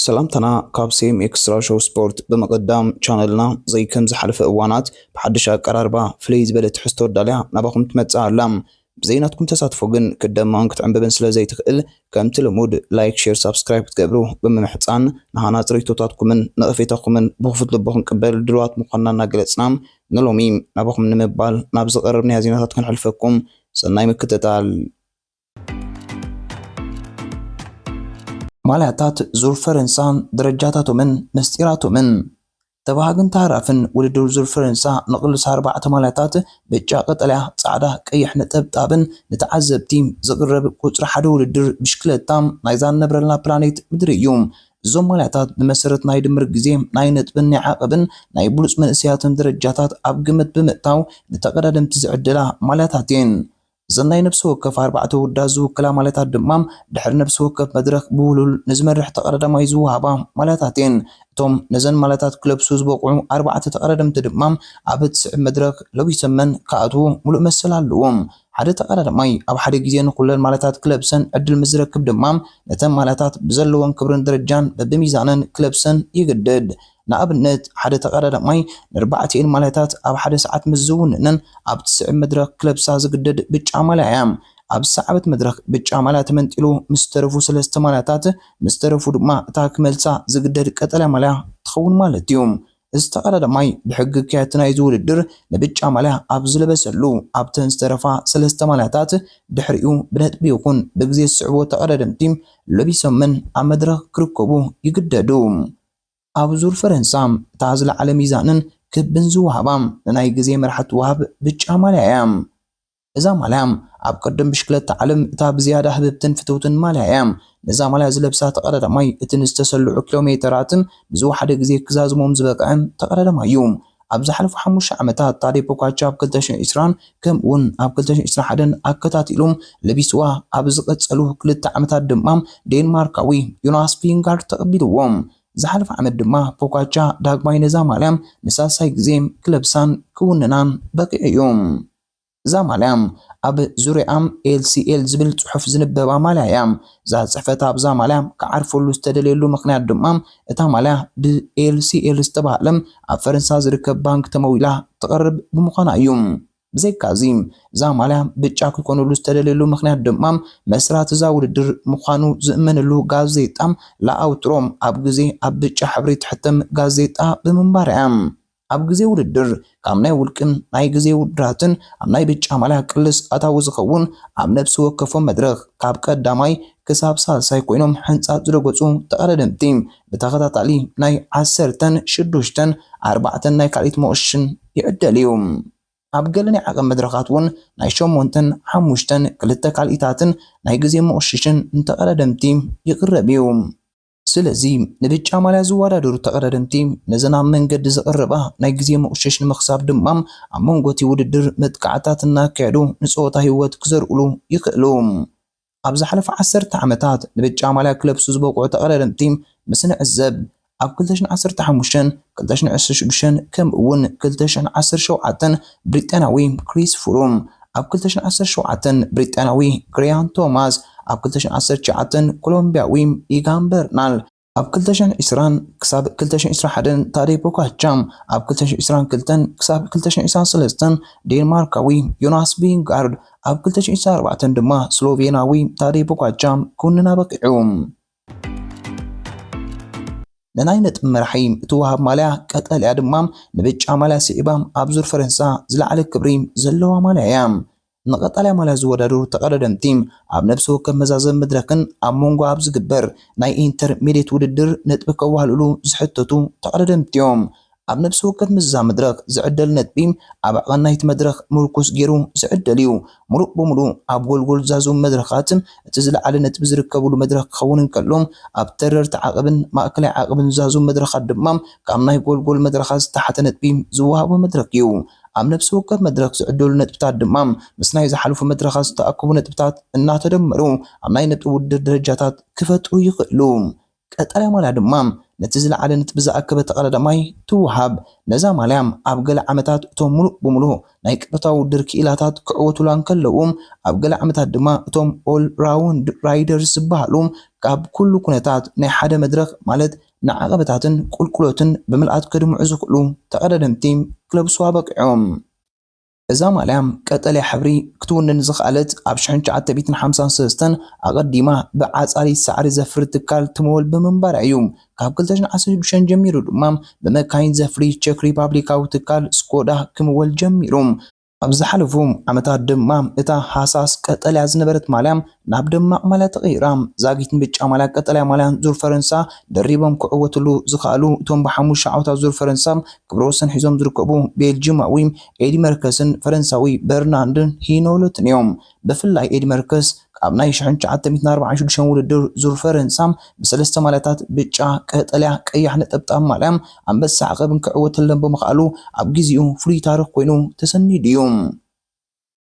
ሰላምታና ካብ ሴም ኤክስትራ ሾው ስፖርት። ብምቕዳም ቻነልና ዘይ ከም ዝሓለፈ እዋናት ብሓድሽ ኣቀራርባ ፍልይ ዝበለ ትሕዝቶ ኣዳልያ ናባኹም ትመጽእ ኣላ። ብዘይ ናትኩም ተሳትፎ ግን ክትደምቕን ክትዕንብብን ስለ ዘይትኽእል፣ ከምቲ ልሙድ ላይክ፣ ሼር፣ ሳብስክራይብ ክትገብሩ ብምምሕጻን፣ ንሃናጺ ርእይቶታትኩምን ነቐፌታኹምን ብኽፉት ልቢ ክንቅበል ድሉዋት ምዃንና እናገለጽና፣ ንሎሚ ናባኹም ንምባል ናብ ዝቐረብናዮ ዜናታት ክንሕልፈኩም። ሰናይ ምክትታል። ማልያታት ዙር ፈረንሳ፣ ደረጃታቶምን ምስጢራቶምን። ተባሃግን ተሃራፍን ውድድር ዙር ፈረንሳ ንቕልስ ኣርባዕተ ማልያታት፣ ብጫ፣ ቀጠልያ፣ ጻዕዳ፣ ቀይሕ ነጠብጣብን ንተዓዘብቲ ዝቕረብ ቁጽሪ ሓደ ውድድር ብሽክለታ ናይዛ ንነብረላ ፕላኔት ምድሪ እዩ። እዞም ማልያታት ብመሰረት ናይ ድምር ግዜ፣ ናይ ነጥብን ናይ ዓቐብን ናይ ብሉጽ መንእሰያትን ደረጃታት ኣብ ግምት ብምእታው ንተቐዳደምቲ ዝዕደላ ማልያታት እየን። እዘን ናይ ነፍሲ ወከፍ ኣርባዕተ ውዳት ዝውክላ ማልያታት ድማ ድሕሪ ነፍሲ ወከፍ መድረኽ ብውሉል ንዝመርሕ ተቐዳዳማይ ዝወሃባ ማልያታት እየን። እቶም ነዘን ማልያታት ክለብሱ ዝበቕዑ ኣርባዕተ ተቐዳደምቲ ድማ ኣብ እትስዕብ መድረኽ ለቢሶመን ክኣትዉ ሙሉእ መሰል ኣለዎም። ሓደ ተቐዳዳማይ ኣብ ሓደ ግዜ ንኹለን ማልያታት ክለብሰን ዕድል ምስ ዝረክብ ድማ ነተን ማልያታት ብዘለወን ክብርን ደረጃን በብሚዛነን ክለብሰን ይግደድ። ንኣብነት፣ ሓደ ተቐዳዳማይ ንኣርባዕቲኤን ማልያታት ኣብ ሓደ ሰዓት ምስ ዝውንነን፣ ኣብ ትስዕብ መድረኽ ክለብሳ ዝግደድ ብጫ ማልያ እያ። ኣብ ዝሰዓበት መድረኽ ብጫ ማልያ ተመንጢሉ ምስ ተረፉ ሰለስተ ማልያታት፣ ምስ ተረፉ ድማ እታ ክመልሳ ዝግደድ ቀጠልያ ማልያ ትኸውን ማለት እዩ። እዚ ተቐዳዳማይ ብሕጊ ክያቲ ናይዚ ውድድር ንብጫ ማልያ ኣብ ዝለበሰሉ፣ ኣብተን ዝተረፋ ሰለስተ ማልያታት ድሕሪኡ ብነጥቢ ይኹን ብግዜ ዝስዕብዎ ተቐዳደምቲ ለቢሶምን ኣብ መድረኽ ክርከቡ ይግደዱ። ኣብ ዙር ፈረንሳ እታ ዝለዓለ ሚዛንን ክብን ዝወሃባ ንናይ ግዜ መርሓ ትወሃብ ብጫ ማልያ እያ። እዛ ማልያ ኣብ ቅድም ብሽክለታ ዓለም እታ ብዝያዳ ህብብትን ፍትውትን ማልያ እያ። ነዛ ማልያ ዝለብሳ ተቐዳዳማይ እቲ ንዝተሰልዑ ኪሎ ሜተራትን ብዝወሓደ ግዜ ክዛዝሞም ዝበቅዐ ተቐዳዳማይ እዩ። ኣብ ዝሓለፉ ሓሙሽተ ዓመታት ታዴ ፖጋቻ ኣብ ክልተ ሽሕን ዕስራን ከምኡ እውን ኣብ ክልተ ሽሕን ዕስራን ሓደን ኣከታቲሉ ለቢስዋ፣ ኣብ ዝቐጸሉ ክልተ ዓመታት ድማ ዴንማርካዊ ዮናስ ቪንጋርድ ተቐቢልዎ። ዝሓለፈ ዓመት ድማ ፖጋቻ ዳግማይ ነዛ ማልያ ንሳልሳይ ግዜ ክለብሳን ክውንናን በቂዑ እዩ። እዛ ማልያ ኣብ ዙርያኣ ኤል ሲ ኤል ዝብል ጽሑፍ ዝንበባ ማልያ እያ። እዛ ጽሕፈት ኣብዛ ማልያ ክዓርፈሉ ዝተደልየሉ ምኽንያት ድማ እታ ማልያ ብ ኤል ሲ ኤል ዝተባህለ ኣብ ፈረንሳ ዝርከብ ባንክ ተመዊላ ትቐርብ ብምዃና እዩ። ብዘይካዚ፣ እዛ ማልያ ብጫ ክኮነሉ ዝተደልየሉ ምኽንያት ድማ መስራቲ እዛ ውድድር ምዃኑ ዝእመነሉ ጋዜጣ ላኣውትሮ ኣብ ግዜ ኣብ ብጫ ሕብሪ ትሕተም ጋዜጣ ብምንባራ እያ። ኣብ ግዜ ውድድር ካብ ናይ ውልቅን ናይ ግዜ ውድድራትን ኣብ ናይ ብጫ ማልያ ቅልስ ኣታዊ ዝኸውን ኣብ ነፍሲ ወከፎም መድረኽ ካብ ቀዳማይ ክሳብ ሳልሳይ ኮይኖም ሕንጻብ ዝረገጹ ተቐዳደምቲ ብተኸታታሊ ናይ ዓሰርተን ሽዱሽተን ኣርባዕተን ናይ ካልኢት መቑሽሽን ይዕደል እዩ። ኣብ ገለ ናይ ዓቐብ መድረኻት እውን ናይ ሸሞንተን ሓሙሽተን ክልተ ካልኢታትን ናይ ግዜ መቑሽሽን ንተቐዳደምቲ ይቕረብ እዩ። ስለዚ ንብጫ ማልያ ዝወዳደሩ ተቐዳደምቲ ነዘን ኣብ መንገዲ ዝቐረባ ናይ ግዜ መቑሽሽ ንምኽሳብ ድማ ኣብ መንጎ እቲ ውድድር መጥቃዕታት እናካየዱ ንጸወታ ህይወት ክዘርእሉ ይኽእሉ። ኣብ ዝሓለፈ ዓሰርተ ዓመታት ንብጫ ማልያ ክለብሱ ዝበቕዑ ተቐዳደምቲ ምስ ንዕዘብ፣ ኣብ ክልተ ሽሕን ዓሰርተ ሓሙሽተን፣ ክልተ ሽሕን ዓሰርተ ሽዱሽተን ከምኡ እውን ክልተ ሽሕን ዓሰርተ ሸውዓተን ብሪጣንያዊ ክሪስ ፍሩም፣ ኣብ ክልተ ሽሕን ዓሰርተ ሸውዓተን ብሪጣንያዊ ግሪያን ቶማስ፣ ኣብ ክልተ ሽሕን ዓሰርተ ትሽዓተን ኮሎምቢያዊ ኢጋን በርናል፣ ኣብ ክልተ ሽሕን ዕስራን ክሳብ ክልተ ሽሕን ዕስራን ሓደን ታዴ ፖጋቻ፣ ኣብ ክልተ ሽሕን ዕስራን ክልተን ክሳብ ክልተ ሽሕን ዕስራን ሰለስተን ዴንማርካዊ ዮናስ ቪንጋርድ፣ ኣብ ክልተ ሽሕን ዕስራን ኣርባዕተን ድማ ስሎቬናዊ ታዴ ፖጋቻ ክውንና በቂዑ። ንናይ ነጥቢ መራሒ እትወሃብ ማልያ ቀጠልያ ድማ ንብጫ ማልያ ስዒባ ኣብ ዙር ፈረንሳ ዝለዓለ ክብሪ ዘለዋ ማልያ እያ። ንቐጠልያ ማልያ ዝወዳደሩ ተቐዳደምቲ ኣብ ነፍሲ ወከፍ መዛዘሚ መድረኽን ኣብ መንጎ ኣብ ዝግበር ናይ ኢንተርሜድየት ውድድር ነጥቢ ከዋህልሉ ዝሕተቱ ተቐዳደምቲ እዮም። ኣብ ነፍሲ ወከፍ ምዝዛም መድረኽ ዝዕደል ነጥቢ ኣብ ዕቐን ናይቲ መድረኽ ምርኩስ ገይሩ ዝዕደል እዩ። ምሉእ ብምሉእ ኣብ ጎልጎል ዝዛዘሙ መድረኻት እቲ ዝለዓለ ነጥቢ ዝርከብሉ መድረኽ ክኸውን እንከሎ፣ ኣብ ተረርቲ ዓቐብን ማእከላይ ዓቐብን ዝዛዘሙ መድረኻት ድማ ካብ ናይ ጎልጎል መድረኻት ዝተሓተ ነጥቢ ዝወሃቦ መድረኽ እዩ። ኣብ ነፍሲ ወከፍ መድረኽ ዝዕደሉ ነጥብታት ድማ ምስ ናይ ዝሓለፉ መድረኻት ዝተኣከቡ ነጥብታት እናተደመሩ ኣብ ናይ ነጥቢ ውድድር ደረጃታት ክፈጥሩ ይኽእሉ። ቀጠልያ ማልያ ድማ ነቲ ዝለዓለ ነጥቢ ዝኣከበ ተቐዳዳማይ ትወሃብ። ነዛ ማልያ ኣብ ገለ ዓመታት እቶም ምሉእ ብምሉእ ናይ ቀጥታ ውድድር ክኢላታት ክዕወቱላ እንከለዉ፣ ኣብ ገለ ዓመታት ድማ እቶም ኦል ራውንድ ራይደርስ ዝበሃሉ ካብ ኩሉ ኩነታት ናይ ሓደ መድረኽ ማለት ንዓቐበታትን ቁልቁሎትን ብምልኣት ከድምዑ ዝኽእሉ ተቐዳደምቲ ክለብስዋ በቂዖም። እዛ ማልያ ቀጠልያ ሕብሪ ክትውንን ዝኸኣለት ኣብ ሽሕን ትሽዓተ ሚእትን ሓምሳን ሰለስተን ኣቐዲማ ብዓጻሪ ሳዕሪ ዘፍሪ ትካል ትመወል ብምንባራ እዩ። ካብ ክልተ ሽሕን ዓሰርተ ሽዱሽተን ጀሚሩ ድማ ብመካይን ዘፍሪ ቸክ ሪፓብሊካዊ ትካል ስኮዳ ክምወል ጀሚሩ። ኣብ ዝሓለፉ ዓመታት ድማ እታ ሃሳስ ቀጠልያ ዝነበረት ማልያ ናብ ደማቕ ማልያ ተቐይራ። ዛጊትን ብጫ ማልያ ቀጠልያ ማልያን ዙር ፈረንሳ ደሪቦም ክዕወትሉ ዝኸኣሉ እቶም ብሓሙሽተ ዓወታት ዙር ፈረንሳ ክብረ ወሰን ሒዞም ዝርከቡ ቤልጂማዊ ኤዲ መርከስን ፈረንሳዊ በርናንድን ሂኖሎትን እዮም። ብፍላይ ኤዲ መርከስ ኣብ ናይ ሽሕን ትሽዓተ ሚእትን ኣርባዓን ሽዱሽተን ውድድር ዙር ፈረንሳ ብሰለስተ ማልያታት ብጫ፣ ቀጠልያ፣ ቀያሕ ነጠብጣብ ማልያ ኣንበሳ ዓቐብ ክዕወተለን ብምኽኣሉ ኣብ ግዜኡ ፍሉይ ታሪኽ ኮይኑ ተሰኒዱ እዩ።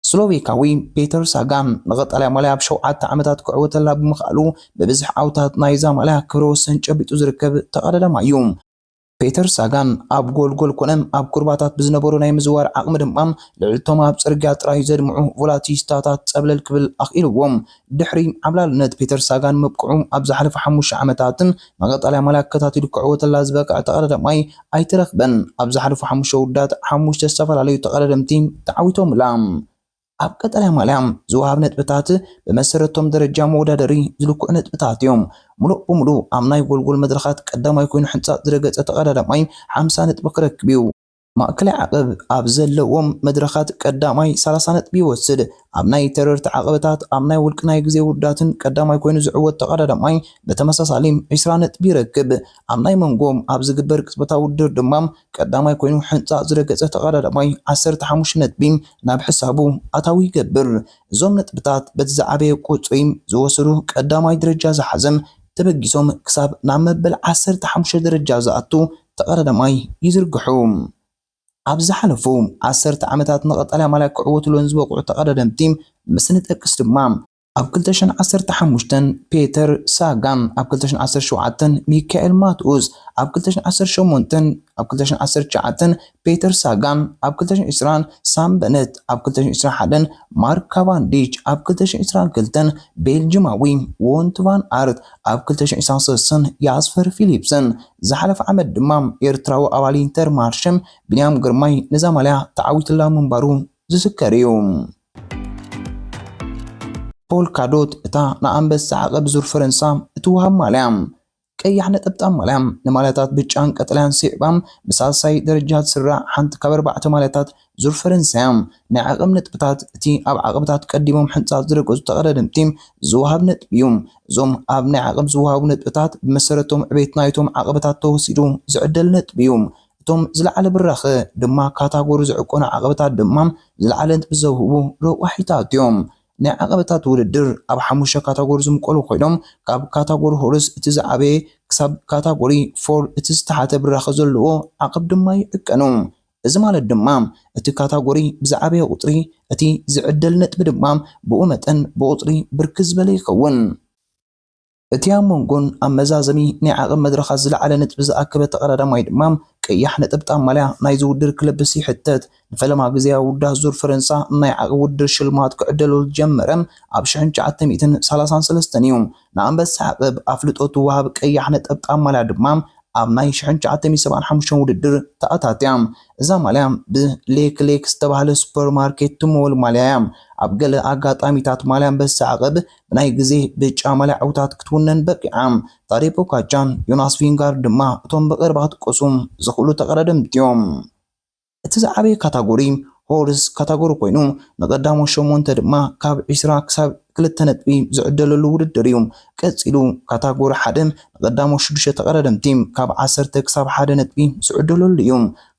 ስሎቬካዊ ፔተር ሳጋን ንቐጠልያ ማልያ ኣብ ሸውዓተ ዓመታት ክዕወተላ ብምኽኣሉ ብብዝሒ ዓውታት ናይዛ ማልያ ክብረ ወሰን ጨቢጡ ዝርከብ ተቐዳዳማይ እዩ። ፔተር ሳጋን ኣብ ጎልጎል ኮነ ኣብ ኩርባታት ብዝነበሮ ናይ ምዝዋር ዓቕሚ ድማ ልዕሊ እቶም ኣብ ጽርግያ ጥራይ ዘድምዑ ቮላቲስታታት ጸብለል ክብል ኣኽኢልዎም። ድሕሪ ዓብላልነት ፔተር ሳጋን ምብቅዑ ኣብ ዝሓለፈ ሓሙሽተ ዓመታትን ንቐጠልያ ማልያ ኣከታቲሉ ክዕወተላ ዝበቅዐ ተቐዳዳማይ ኣይተረኽበን። ኣብ ዝሓለፉ ሓሙሽተ ውዳት ሓሙሽተ ዝተፈላለዩ ተቐዳደምቲ ተዓዊቶምላ። ኣብ ቀጠልያ ማልያ ዝወሃብ ነጥብታት ብመሰረቶም ደረጃ መወዳደሪ ዝልክዑ ነጥብታት እዮም። ሙሉእ ብሙሉእ ኣብ ናይ ጎልጎል መድረኻት ቀዳማይ ኮይኑ ሕንጻጽ ዝረገጸ ተቐዳዳማይ ሓምሳ ነጥቢ ክረክብ እዩ። ማእከላይ ዓቐብ ኣብ ዘለዎም መድረኻት ቀዳማይ ሰላሳ ነጥቢ ይወስድ። ኣብ ናይ ተረርቲ ዓቐበታት ኣብ ናይ ውልቂ ናይ ግዜ ውዳትን ቀዳማይ ኮይኑ ዝዕወት ተቐዳዳማይ ብተመሳሳሊ ዕስራ ነጥቢ ይረክብ። ኣብ ናይ መንጎም ኣብ ዝግበር ቅጽበታዊ ውድድር ድማ ቀዳማይ ኮይኑ ሕንጻ ዝረገጸ ተቐዳዳማይ ዓሰርተ ሓሙሽተ ነጥቢ ናብ ሕሳቡ ኣታዊ ይገብር። እዞም ነጥብታት በቲ ዝዓበየ ቁጽሪ ዝወሰዱ ቀዳማይ ደረጃ ዝሓዘም ተበጊሶም ክሳብ ናብ መበል ዓሰርተ ሓሙሽተ ደረጃ ዝኣቱ ተቐዳዳማይ ይዝርግሑ። ኣብ ዝሓለፉ ዓሰርተ ዓመታት ንቐጠልያ ማልያ ክዕወትሎን ዝበቕዑ ተቐዳደምቲ ምስ ንጠቅስ ድማ ኣብ ክልተ ሽሕን ዓሰርተ ሓሙሽተን ፔተር ሳጋን፣ ኣብ ክልተ ሽሕን ዓሰርተ ሸውዓተን ሚካኤል ማትኡስ፣ ኣብ ክልተ ሽሕን ዓሰርተ ሸሞንተን ኣብ ክልተ ሽሕን ዓሰርተ ትሽዓተን ፔተር ሳጋን፣ ኣብ ክልተ ሽሕን ዕስራን ሳም በነት፣ ኣብ ክልተ ሽሕን ዕስራን ሓደን ማርክ ካቫንዲች፣ ኣብ ክልተ ሽሕን ዕስራን ክልተን ቤልጂማዊ ዎንት ቫን ኣርት፣ ኣብ ክልተ ሽሕን ዕስራን ሰለስተን ያስፐር ፊሊፕሰን፣ ዝሓለፈ ዓመት ድማ ኤርትራዊ ኣባል ኢንተርማርሸ ቢንያም ግርማይ ነዛ ማልያ ተዓዊትላ ምንባሩ ዝዝከር እዩ። ፖልካ ዶት እታ ንኣንበሳ ዓቐብ ዙር ፈረንሳ እትወሃብ ማልያ። ቀያሕ ነጠብጣብ ማልያ ንማልያታት ብጫን ቀጠልያን ስዒባ ብሳልሳይ ደረጃ ትስራዕ ሓንቲ ካብ ኣርባዕተ ማልያታት ዙር ፈረንሳ እያ። ናይ ዓቐብ ነጥብታት እቲ ኣብ ዓቐብታት ቀዲሞም ሕንጻጽ ዝረገጹ ተቐዳደምቲ ዝወሃብ ነጥቢ እዩ። እዞም ኣብ ናይ ዓቐብ ዝወሃቡ ነጥብታት ብመሰረቶም ዕቤት ናይቶም ዓቐብታት ተወሲዱ ዝዕደል ነጥቢ እዩ። እቶም ዝለዓለ ብራኸ ድማ ካታጎሪ ዝዕቀኑ ዓቐብታት ድማ ዝለዓለ ነጥቢ ዘውህቡ ረቋሒታት እዮም። ናይ ዓቐብታት ውድድር ኣብ ሓሙሽተ ካታጎሪ ዝምቀሉ ኮይኖም ካብ ካታጎሪ ሆርስ እቲ ዝዓበየ ክሳብ ካታጎሪ ፎር እቲ ዝተሓተ ብራኸ ዘለዎ ዓቐብ ድማ ይዕቀኑ። እዚ ማለት ድማ እቲ ካታጎሪ ብዝዓበየ ቁጽሪ እቲ ዝዕደል ነጥቢ ድማ ብኡ መጠን ብቁጽሪ ብርክት ዝበለ ይኸውን። እቲ ኣብ መንጎን ኣብ መዛዘሚ ናይ ዓቐብ መድረኻት ዝለዓለ ነጥቢ ዝኣከበ ተቐዳዳማይ ድማ ቀያሕ ነጠብጣብ ማልያ ናይዚ ውድድር ክለብስ ይሕተት። ንፈለማ ግዜ ኣብ ውዳት ዙር ፈረንሳ ናይ ዓቐብ ውድድር ሽልማት ክዕደለሉ ዝጀመረ ኣብ ሽሕን ትሽዓተ ሚእትን ሰላሳን ሰለስተን እዩ። ንኣንበሳ ዓቐብ ኣፍልጦ እትወሃብ ቀያሕ ነጠብጣብ ማልያ ድማ ኣብ ናይ ሽሕን ትሽዓተ ሚእትን ሰብዓን ሓሙሽተን ውድድር ተኣታትያ። እዛ ማልያ ብሌክ ሌክ ዝተባህለ ሱፐርማርኬት ትመወል ማልያ እያ። ኣብ ገለ ኣጋጣሚታት ማልያ ኣንበሳ ዓቐብ ብናይ ግዜ ብጫ ማልያ ዕውታት ክትውነን በቂዓ። ታዴ ፖጋቻን ዮናስ ቪንጋርድ ድማ እቶም ብቐረባ ክትቀሱ ዝኽእሉ ተቐዳደምቲ እዮም። እቲ ዝዓበየ ካታጎሪ ሆርስ ካታጎሪ ኮይኑ ንቐዳሞት ሸሞንተ ድማ ካብ ዕስራ ክሳብ ክልተ ነጥቢ ዝዕደለሉ ውድድር እዩ። ቀጺሉ ካታጎሪ ሓደ ንቐዳሞት ሽዱሽተ ተቐዳደምቲ ካብ ዓሰርተ ክሳብ ሓደ ነጥቢ ዝዕደለሉ እዩ።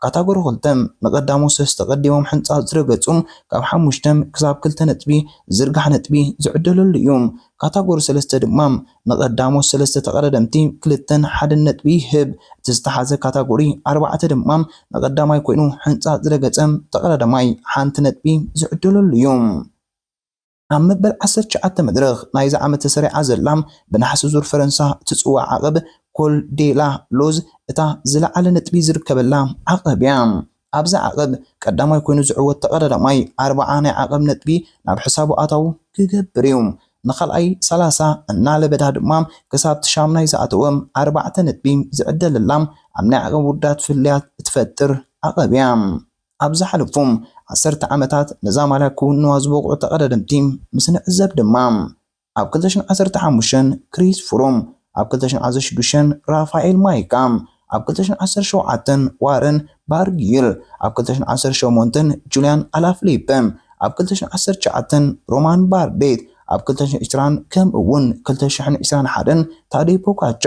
ካታጎሪ ክልተ ንቐዳሞት ሰለስተ ቀዲሞም ሕንጻጽ ዝረገጹ ካብ ሓሙሽተ ክሳብ ክልተ ነጥቢ ዝርጋሕ ነጥቢ ዝዕደለሉ እዩ። ካታጎሪ ሰለስተ ድማ ንቐዳሞት ሰለስተ ተቐዳደምቲ ክልተን ሓደን ነጥቢ ይህብ። እቲ ዝተሓዘ ካታጎሪ ኣርባዕተ ድማ ንቐዳማይ ኮይኑ ሕንጻጽ ዝረገጸ ተቐዳዳማይ ሓንቲ ነጥቢ ዝዕደለሉ እዩ። ኣብ መበል ዓሰርተ ትሽዓተ መድረኽ ናይዚ ዓመት ተሰሪዓ ዘላ ብናሕሲ ዙር ፈረንሳ እትጽዋዕ ዓቐብ ኮል ዴ ላ ሎዝ እታ ዝለዓለ ነጥቢ ዝርከበላ ዓቐብ እያ። ኣብዚ ዓቐብ ቀዳማይ ኮይኑ ዝዕወት ተቐዳዳማይ ኣርባዓ ናይ ዓቐብ ነጥቢ ናብ ሕሳቡ ኣታዊ ክገብር እዩ። ንኻልኣይ ሰላሳ እናለበዳ ድማ ክሳብ ትሻምናይ ዝኣተወ ኣርባዕተ ነጥቢ ዝዕደለላ ኣብ ናይ ዓቐብ ውዳት ፍልልያት እትፈጥር ዓቐብ እያ። ኣብ ዝሓለፉ ዓሰርተ ዓመታት ነዛ ማልያ ክውንዋ ዝበቕዑ ተቐዳደምቲ ምስ ንዕዘብ ድማ፣ ኣብ ክልተ ሽሕን ዓሰርተ ሓሙሽተን ክሪስ ፍሩም፣ ኣብ ክልተ ሽሕን ዓሰርተ ሽዱሽተን ራፋኤል ማይካ፣ ኣብ ክልተ ሽሕን ዓሰርተ ሸውዓተን ዋረን ባርጊል፣ ኣብ ክልተ ሽሕን ዓሰርተ ሸሞንተን ጁልያን ኣላፍሊፕ፣ ኣብ ክልተ ሽሕን ዓሰርተ ትሽዓተን ሮማን ባርዴት፣ ኣብ ክልተ ሽሕን ዕስራን ከምኡ እውን ክልተ ሽሕን ዕስራን ሓደን ታዴ ፖጋቻ፣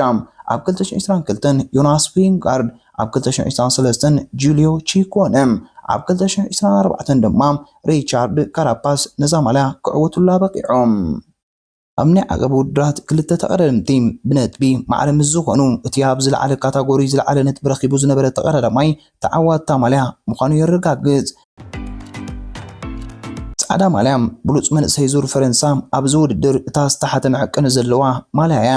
ኣብ ክልተ ሽሕን ዕስራን ክልተን ዮናስ ቪንጋርድ፣ ኣብ ክልተ ሽሕን ዕስራን ሰለስተን ጁልዮ ቺኮነ፣ ኣብ ክልተ ሽሕን ዕስራን ኣርባዕተን ድማ ሪቻርድ ካራፓስ ነዛ ማልያ ክዕወቱላ በቂዖም። ኣብ ናይ ዓቐብ ውድድራት ክልተ ተቐዳደምቲ ብነጥቢ ማዕረ ምስ ዝኾኑ፣ እቲ ኣብ ዝለዓለ ካታጎሪ ዝለዓለ ነጥቢ ረኺቡ ዝነበረ ተቐዳዳማይ ተዓዋቲ ማልያ ምዃኑ የረጋግጽ። ጻዕዳ ማልያ፣ ብሉጽ መንእሰይ ዙር ፈረንሳ፣ ኣብዚ ውድድር እታ ዝተሓተ መዐቀኒ ዘለዋ ማልያ እያ።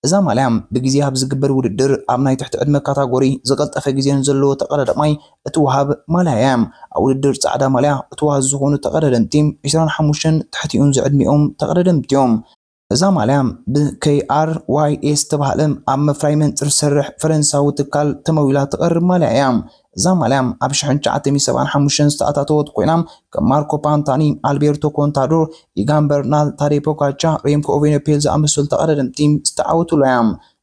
እዛ ማልያ ብግዜ ኣብ ዝግበር ውድድር ኣብ ናይ ትሕቲ ዕድመ ካታጎሪ ዝቐልጠፈ ግዜ ንዘለዎ ተቐዳዳማይ እትወሃብ ማልያ እያ። ኣብ ውድድር ጻዕዳ ማልያ እትወሃዙ ዝኾኑ ተቐዳደምቲ ዕስራን ሓሙሽተን ትሕቲኡን ዝዕድሚኦም ተቐዳደምቲ እዮም። እዛ ማልያ ብ-ኬይ-ኣር-ዋይ-ኤስ ዝተባህለ ኣብ ምፍራይ መንጽር ዝሰርሕ ፈረንሳዊ ትካል ተመዊላ ትቐርብ ማልያ እያ። እዛ ማልያ ኣብ ሽሕን ትሽዓተ ሚእትን ሰብዓን ሓሙሽተን ዝተኣታተወት ኮይና፣ ከም ማርኮ ፓንታኒ፣ ኣልቤርቶ ኮንታዶር፣ ኢጋን በርናል፣ ታዴ ፖጋቻ፣ ሬምኮ ኦቬኖፔል ዝኣመሰሉ ተቐዳደምቲ ዝተዓወቱላ እያ።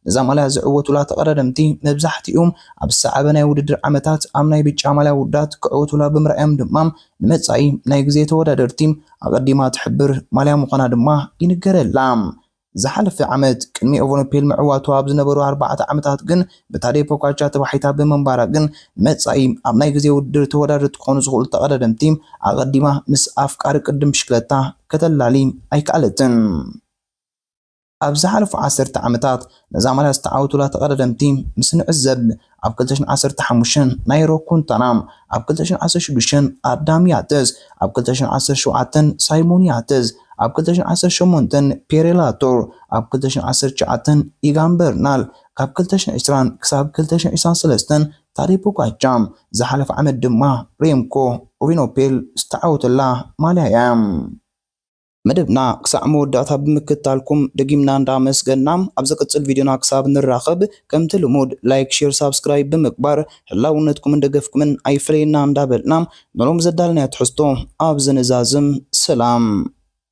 ነዛ ማልያ ዝዕወቱላ ተቐዳደምቲ መብዛሕትኦም ኣብ ዝሰዓበ ናይ ውድድር ዓመታት ኣብ ናይ ብጫ ማልያ ውዳት ክዕወቱላ ብምርኣዮም ድማ፣ ንመጻኢ ናይ ግዜ ተወዳደርቲ ኣቐዲማ ትሕብር ማልያ ምዃና ድማ ይንገረላ። ዝሓለፈ ዓመት ቅድሚ ኦቨኖፔል ምዕዋቱ ኣብ ዝነበሩ ኣርባዕተ ዓመታት ግን ብታዴ ፖጋቻ ተባሒታ ብምንባራ ግን ንመጻኢ ኣብ ናይ ግዜ ውድድር ተወዳደርቲ ክኾኑ ዝኽእሉ ተቐዳደምቲ ኣቐዲማ ምስ ኣፍቃሪ ቅድም ብሽክለታ ከተላሊ ኣይከኣለትን። ኣብ ዝሓለፉ ዓሰርተ ዓመታት ነዛ ማልያ ዝተዓወቱላ ተቐዳደምቲ ምስ ንዕዘብ፣ ኣብ ክልተ ሽሕን ዓሰርተ ሓሙሽተን ናይሮ ኩንታና፣ ኣብ ክልተ ሽሕን ዓሰርተ ሽዱሽተን ኣዳም ያተስ፣ ኣብ ክልተ ሽሕን ዓሰርተ ሸውዓተን ሳይሞን ያተስ፣ ኣብ ክልተ ሽሕን ዓሰርተ ሸሞንተን ፔሬ ላቶር፣ ኣብ ክልተ ሽሕን ዓሰርተ ትሽዓተን ኢጋን በርናል፣ ካብ ክልተ ሽሕን ዕስራን ክሳብ ክልተ ሽሕን ዕስራን ሰለስተን ታዴ ፖጋቻ፣ ዝሓለፈ ዓመት ድማ ሬምኮ ኦቪኖፔል ዝተዓወተላ ማልያ እያ። መደብና ክሳዕ መወዳእታ ብምክትታልኩም ደጊምና እንዳመስገና፣ ኣብ ዝቕጽል ቪድዮና ክሳብ ንራኸብ፣ ከምቲ ልሙድ ላይክ፣ ሼር፣ ሳብስክራይብ ብምግባር ህላውነትኩምን ደገፍኩምን ኣይፈለየና እንዳበልና፣ ንሎም ዘዳለናዮ ትሕዝቶ ኣብ ዝንዛዝም ሰላም።